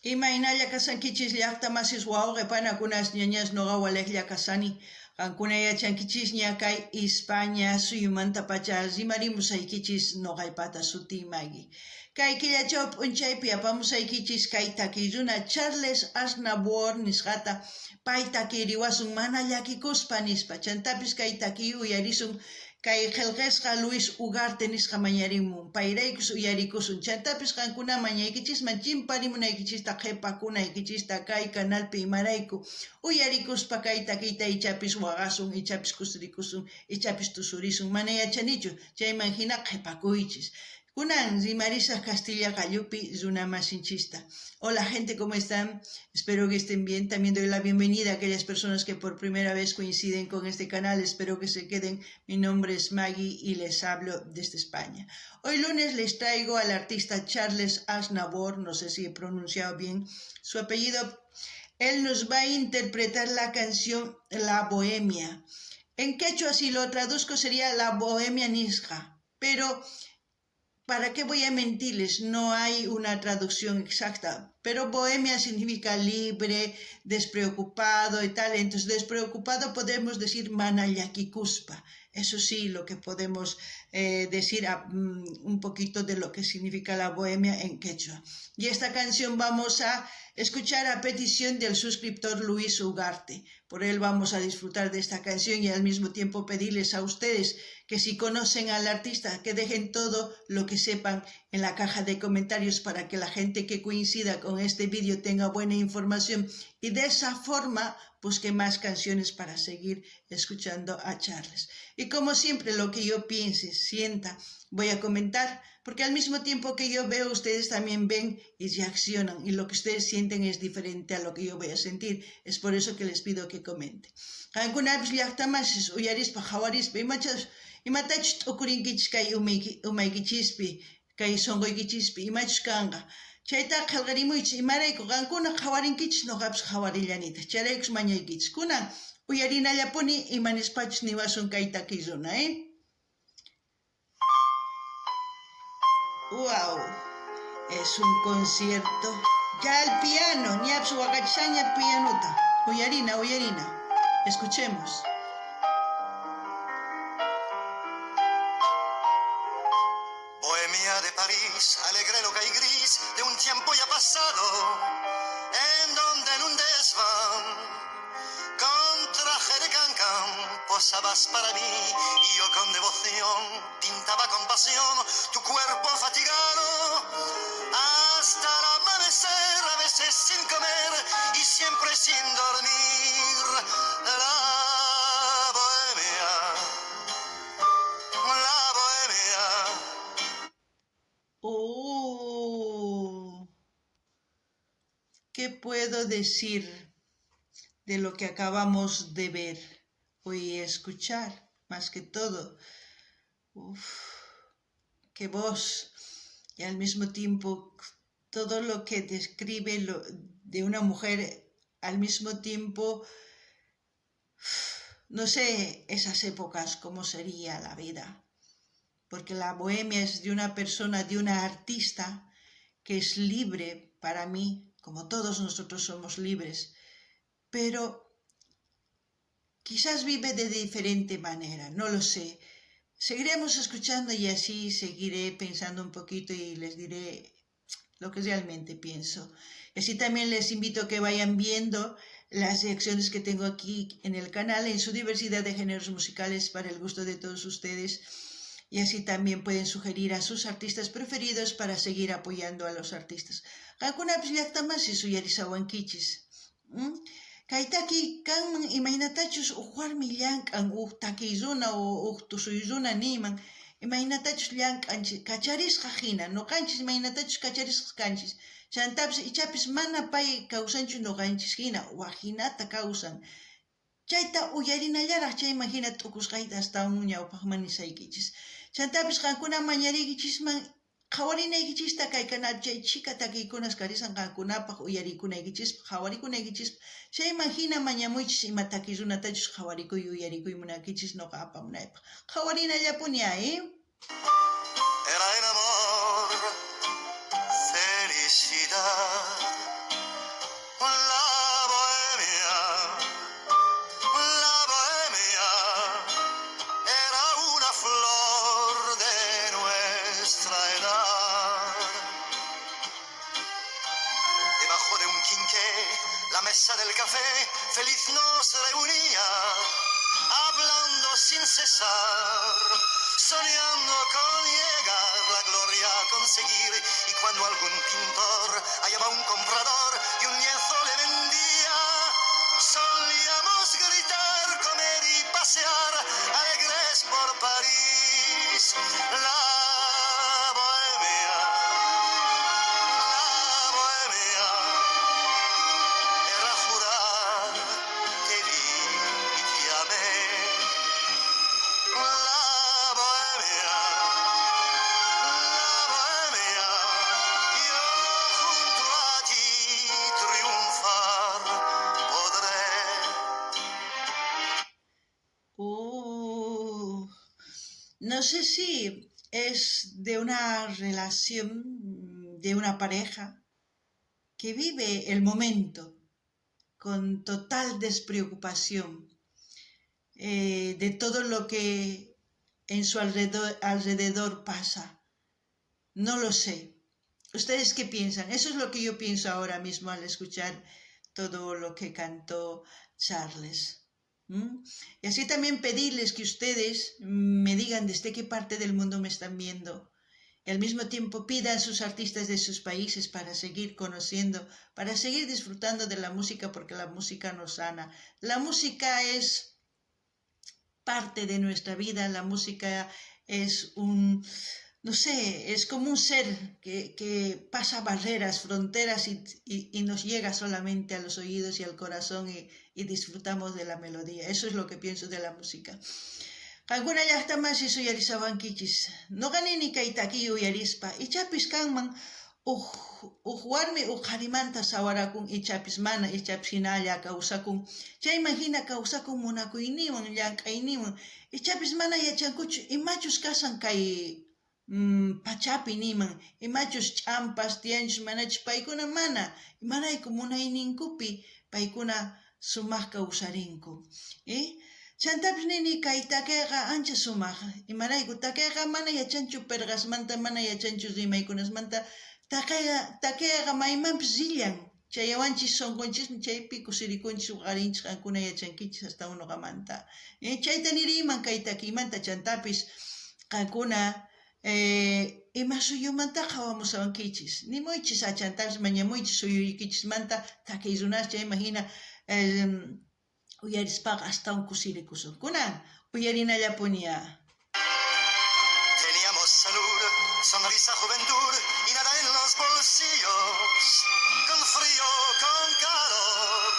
Imaynalla kashankichis llajta masis wawqe panakunas ñañas noqa walejlla kashani. Qankuna yachankichisña kay Ispaña suyumantapacha rimarimusaykichis noqaypata sutiy Maggie. Kay killachaw p'unchaypi apamusaykichis kay takiy runa Charles Aznavour nisqata pay takiyriwasun mana llakikuspa nispa. Chantapis kay takiy uyarisun Kay qhelqesqa Luis Ugarte nisqa mañarimun, payraykus uyarikusun. Chantapis qankuna mañaykichisman chimparimunaykichista qhepakunaykichista kay canalpi imarayku uyarikuspa kay takiyta ichapis waqasun, ichapis kusirikusun, ichapis tusurisun, mana yachanichu, chayman hina qhepakuychis. Kunan rimarisaj castilla qallupi runamasinchista. Hola gente, ¿cómo están? Espero que estén bien. También doy la bienvenida a aquellas personas que por primera vez coinciden con este canal. Espero que se queden. Mi nombre es Maggie y les hablo desde España. Hoy lunes les traigo al artista Charles Aznavour, no sé si he pronunciado bien su apellido. Él nos va a interpretar la canción La Bohemia. En quechua, si lo traduzco, sería La Bohemia Nisqa. Pero, ¿para qué voy a mentirles? No hay una traducción exacta. Pero bohemia significa libre, despreocupado y tal. Entonces, despreocupado podemos decir mana llakikuspa. Eso sí, lo que podemos decir un poquito de lo que significa la bohemia en quechua. Y esta canción vamos a escuchar a petición del suscriptor Luis Ugarte. Por él vamos a disfrutar de esta canción y al mismo tiempo pedirles a ustedes que si conocen al artista, que dejen todo lo que sepan en la caja de comentarios para que la gente que coincida con este vídeo tenga buena información y de esa forma busque más canciones para seguir escuchando a Charles. Y como siempre, lo que yo piense, sienta, voy a comentar, porque al mismo tiempo que yo veo, ustedes también ven y reaccionan, y lo que ustedes sienten es diferente a lo que yo voy a sentir. Es por eso que les pido que comenten. Qankunapis llajta masis uyarispa qhawarispa imachas imatachus t'ukurinkichis kay umaykichispi kay sonqoykichispi imachus kanqa chayta qhelqarimuychis imarayku qankuna qhawarinkichis noqapis qhawarillanitaj chayraykus mañaykichis kunan uyarinallapuni ima nispachus niwasun kay takiy runa, eh? Wow, es un concierto. Ya el piano, ñapis waqachishaña pianota. Uyarina, uyarina. Escuchemos. Bohemia de París, alegre, loca y gris, de un tiempo ya pasado, en donde en un desván, con traje de cancán, posabas para mí y yo con devoción pintaba con pasión tu cuerpo fatigado hasta el amanecer, a veces sin comer y siempre sin dormir. La bohemia, la bohemia. Oh, ¿qué puedo decir de lo que acabamos de ver y escuchar? Más que todo, uf, qué voz. Y al mismo tiempo, todo lo que describe de una mujer, al mismo tiempo, no sé esas épocas cómo sería la vida, porque la bohemia es de una persona, de una artista que es libre para mí, como todos nosotros somos libres, pero quizás vive de diferente manera, no lo sé. Seguiremos escuchando y así seguiré pensando un poquito y les diré lo que realmente pienso. Y así también les invito a que vayan viendo las reacciones que tengo aquí en el canal en su diversidad de géneros musicales para el gusto de todos ustedes. Y así también pueden sugerir a sus artistas preferidos para seguir apoyando a los artistas. Qankunapis llajta masis uyarisawankichis. Kay takiy kanman imaynatachus uj warmi llank'an uj takiy runa o uj tusuy runa niyman imaynatachus llank'an kacharisqa hina noqanchis imaynatachus kacharisqa kanchis chantapis ichapis mana pay kawsanchu noqanchis hina waj hinata kawsan chayta uyarinallaraj chayman hina t'ukusqayta astawan ñawpajman nisaykichis chantapis qankuna mañariykichisman qhawarinaykichista kay canal chay chhika takiykunas karisan qankunapaj uyarikunaykichispaj qhawarikunaykichispaj chayman hina mañamuychis ima takiy runatachus qhawarikuy uyarikuy munankichis noqa apamunaypaj qhawarinallapuni eh? Era el amor, felicidad. La mesa del café feliz nos reunía, hablando sin cesar, soñando con llegar la gloria a conseguir. Y cuando algún pintor hallaba un comprador y un lienzo le vendía, solíamos gritar, comer y pasear, alegres por París. La bohemia, la bohemia, era jurar, te vi y te amé. La bohemia, la bohemia, yo junto a ti triunfar podré. No sé si es de una relación, de una pareja que vive el momento con total despreocupación de todo lo que en su alrededor pasa. No lo sé. ¿Ustedes qué piensan? Eso es lo que yo pienso ahora mismo al escuchar todo lo que cantó Charles. Y así también pedirles que ustedes me digan desde qué parte del mundo me están viendo. Y al mismo tiempo pidan a sus artistas de sus países para seguir conociendo, para seguir disfrutando de la música, porque la música nos sana. La música es parte de nuestra vida, la música es un, no sé, es como un ser que pasa barreras, fronteras y nos llega solamente a los oídos y al corazón y disfrutamos de la melodía. Eso es lo que pienso de la música. Qankuna llaqta masis uyarishawankichis. Noqa nini kay takiy uyarispa ichapis kanman uj warmi uj qharimanta sawarakun, ichapis mana, ichapis hinalla kawsakun. Chayman hina kawsakun munakuyninwan, llank'ayninwan. Ichapis mana yachankuchu imachus kashan kay pachapi niman, imachus ch'ampas tiyanchus manachus paykuna mana, imarayku munayninkupi paykuna sumaq kawsarinku. Chantapis nini kay takiyqa ancha sumaq, imarayku takiyqa mana yachanchu perqasmanta, mana yachanchu rimaykunasmanta, takiyqa maymanpis rillan, chayawanchis sonqonchismi chaypi kusirikunchis waqarinchis qankuna yachankichis astawan noqamanta. Chayta niriyman kay takiymanta chantapis qankuna ima suyumanta qhawamushawankichis, nimuychis chantapis mañamuychis suyuykichismanta takiy runas chayman hina uyarispaqa astawan kusirikusun. Kunan uyarinallapuniya. Teníamos salud, sonrisa, juventud y nada en los bolsillos, con frío, con calor,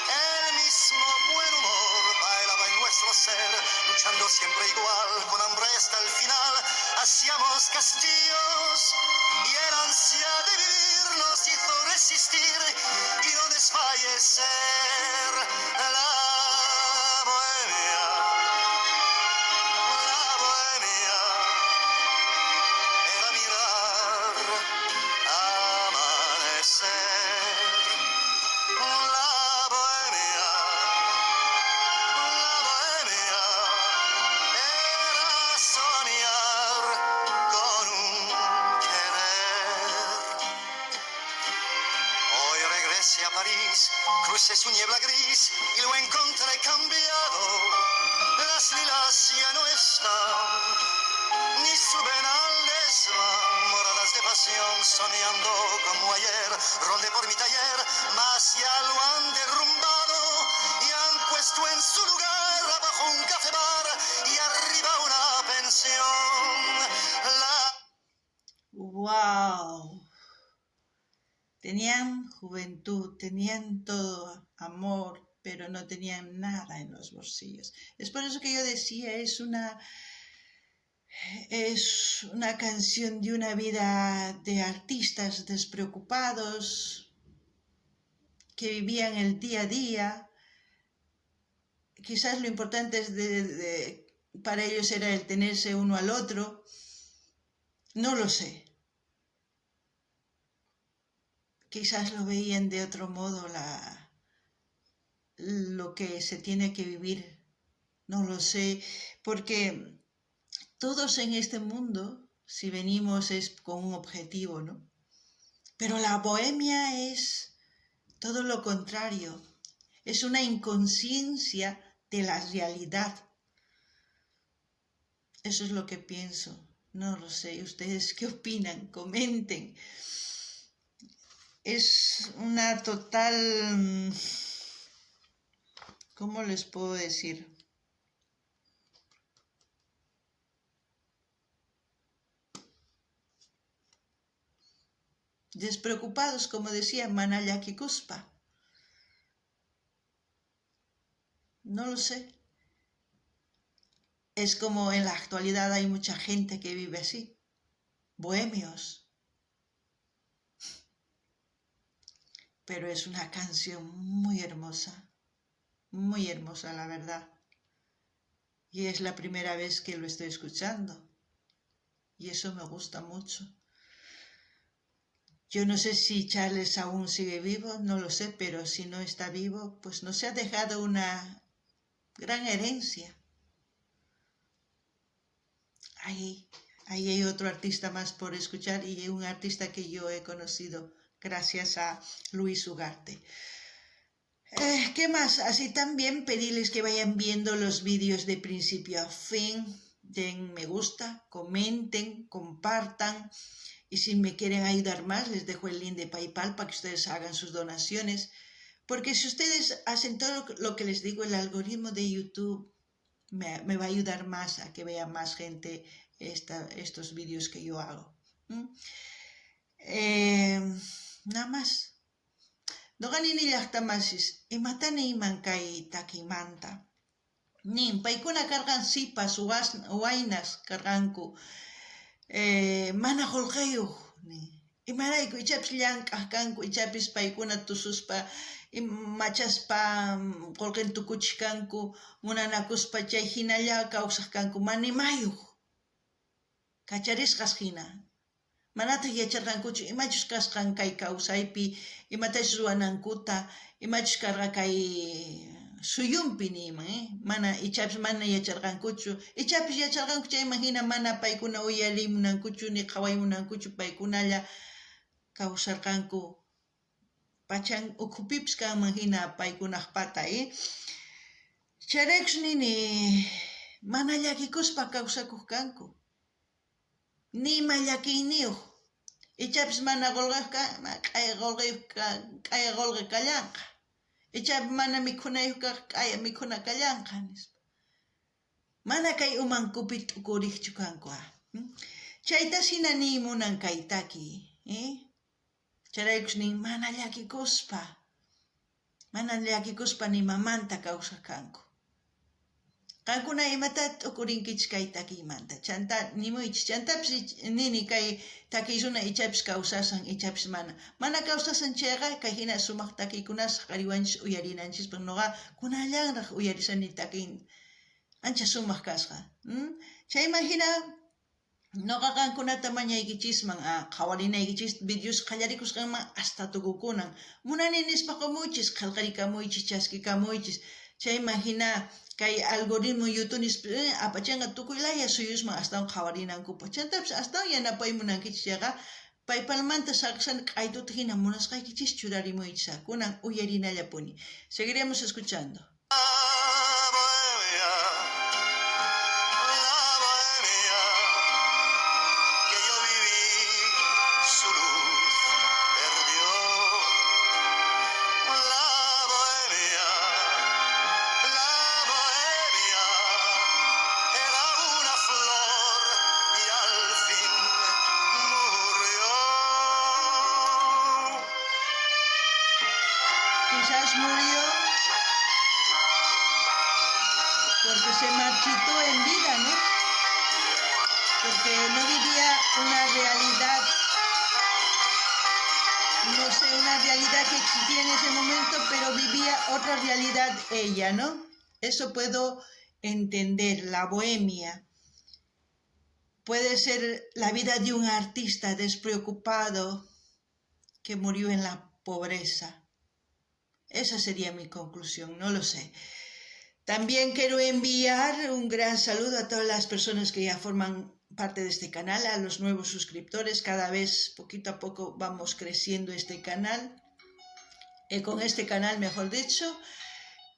el mismo buen humor bailaba en nuestro ser, luchando siempre igual, con hambre hasta el final, hacíamos castillos y el ansia de vivir nos hizo resistir y no desfallecer. La bohemia, la bohemia, era mirar amanecer. La bohemia, la bohemia, era soñar con un querer. Hoy regresé a París, crucé su niebla gris y lo encontré cambiado. Las lilas ya no están, ni suben al desván, moradas de pasión, soñando como ayer. Rondé por mi taller, mas ya lo han derrumbado y han puesto en su lugar abajo un café bar y arriba una pensión. La ¡Wow! Tenían juventud, tenían todo, amor, pero no tenían nada en los bolsillos. Es por eso que yo decía, es una canción de una vida de artistas despreocupados que vivían el día a día. Quizás lo importante para ellos era el tenerse uno al otro. No lo sé. Quizás lo veían de otro modo lo que se tiene que vivir. No lo sé, porque todos en este mundo, si venimos es con un objetivo, ¿no? Pero la bohemia es Todo lo contrario, es una inconsciencia de la realidad. Eso es lo que pienso. No lo sé. ¿Ustedes qué opinan? Comenten. Es una total... ¿Cómo les puedo decir? Despreocupados, como decía mana llakikuspa. No lo sé. Es como en la actualidad hay mucha gente que vive así. Bohemios. Pero es una canción muy hermosa. Muy hermosa, la verdad. Y es la primera vez que lo estoy escuchando. Y eso me gusta mucho. Yo no sé si Charles aún sigue vivo, no lo sé, pero si no está vivo, pues nos ha dejado una gran herencia. Ahí hay otro artista más por escuchar y un artista que yo he conocido gracias a Luis Ugarte. ¿Qué más? Así también pedirles que vayan viendo los vídeos de principio a fin, den me gusta, comenten, compartan. Y si me quieren ayudar más, les dejo el link de PayPal para que ustedes hagan sus donaciones. Porque si ustedes hacen todo lo que les digo, el algoritmo de YouTube me va a ayudar más a que vea más gente estos vídeos que yo hago. Nada más. Noqa nini llaqtamasis, imata niyman kay takimanta. Nin, paykuna karqan sipas, waynas karqanku. Mana qullqiyuq, imarayku ichapis llank'aq kanku, ichapis paykuna tususpa, machaspa qullqin tukuchiq kanku, munanakuspa chay hinalla kawsaq kanku, mana imayuq, kacharisqas hina. Manataq yacharqankuchu imachus kasqan kay kawsaypi, imatachus ruwanankuta, imachus karqa kay suyunpi niyman, mana ichapis mana yacharqankuchu, ichapis yacharqanku chayman hina mana paykuna uyarimunankuchu ni qhawaymunankuchu, paykunalla kawsarqanku pachan ukhupipis kanman hina paykunaqpata, Chayraykus nini mana llakikuspa kawsakuq kanku. Nima llakiyniyuq, ichapis mana qullqiyuq k'aya qullqi kallanqa, ichapis mana mikhunayuq kaq k'aya mikhuna kallanqa, nispa. Mana kay umankupi t'ukuriqchu kanku. Chaytas hina niy munan kay taki, Chayraykus nin mana llakikuspa nimamanta kawsaq kanku. Qankuna imata t'ukurinkichis kay takiymanta, chanta nimuychis, chantapis nini kay takiy runa ichapis kawsasan, ichapis mana. Mana kawsasan chayqa kay hina sumaq takiykunas qariwanchis uyarinanchispaq, noqa kunallanraq uyarisani takiy ancha sumaq kasqa. Chayman hina noqa qankunata mañaykichisman qhawarinaykichis videos qallarikusqanman hasta tukukunan. Munani nispa qumuychis, qillqarikamuychis, chaskikamuychis. Chayman hina kay algoritmo YouTube apachanqa tukuy laya suyusman astawan qhawarinankupaq. Chantapis astawan yanapay munankichis chayqa PayPalmanta saqsani q'aytuta hina munasqaykichis churarimuychis. Kunan uyarinallapuni. Seguiremos escuchando. Quizás murió porque se marchitó en vida, ¿no? Porque no vivía una realidad, no sé, una realidad que existía en ese momento, pero vivía otra realidad ella, ¿no? Eso puedo entender, la bohemia. Puede ser la vida de un artista despreocupado que murió en la pobreza. Esa sería mi conclusión, no lo sé. También quiero enviar un gran saludo a todas las personas que ya forman parte de este canal, a los nuevos suscriptores. Cada vez, poquito a poco, vamos creciendo este canal. Con este canal, mejor dicho.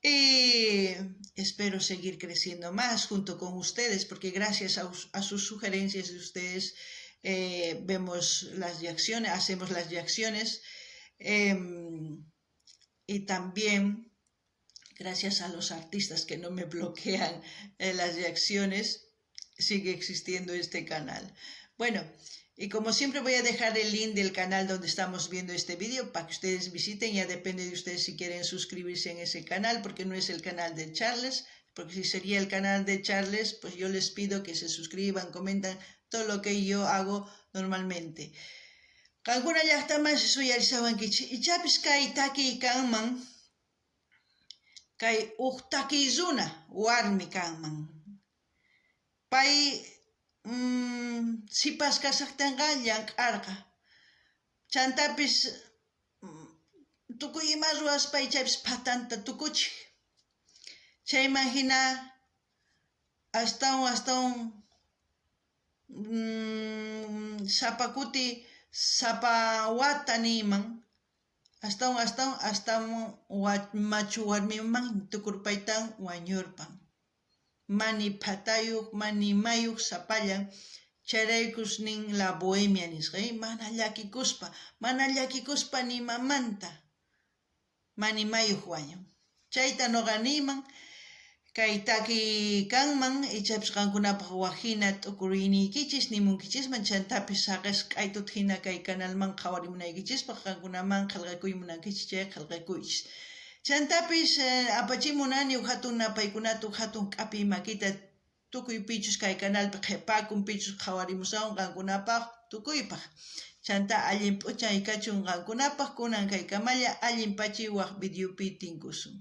Y espero seguir creciendo más junto con ustedes, porque gracias a sus sugerencias de ustedes vemos las reacciones, hacemos las reacciones. Y también gracias a los artistas que no me bloquean las reacciones, sigue existiendo este canal. Bueno, y como siempre voy a dejar el link del canal donde estamos viendo este vídeo para que ustedes visiten. Ya depende de ustedes si quieren suscribirse en ese canal, porque no es el canal de Charles, porque si sería el canal de Charles, pues yo les pido que se suscriban, comentan todo lo que yo hago normalmente. Qankuna llaqtaman uyarishawankichik, ichapis kay takiy kanman, kay uj takiy runa warmi kanman. Pay sipas kashajtenqa llank'arqa. Chantapis tukuy ima ruwaspa ichapis phatanta tukuchej. Chayman hina astawan astawan sapa kuti sapa wata niyman astawan astawan astawan machu warmiman tukurpaytawan wañurpan. Mani phatayuq, mani imayuq sapallan, chayraykus nin la bohemia nisqa, mana llakikuspa, mana llakikuspa nimamanta mana imayuq wañun. Chayta noqa niyman, kay takiy kanman, ichapis qankunapaq waj hina t'ukuriyniykichis nimunkichisman, chantapis saqesqa k'aytuta hina kay canalman qhawarimunaykichispaq qankunaman qhelqakuy munankichis chay qhelqakuychis. Chantapis apachimunani uj hatun napaykunata, uj hatun k'apiy makita tukuy pichus kay canalpi qhepakun, pichus qhawarimushawan qankunapaq tukuypaq. Chanta allin p'uchay kachun qankunapaq, kunan kay kamalla allin pachi waj videopi tinkusun.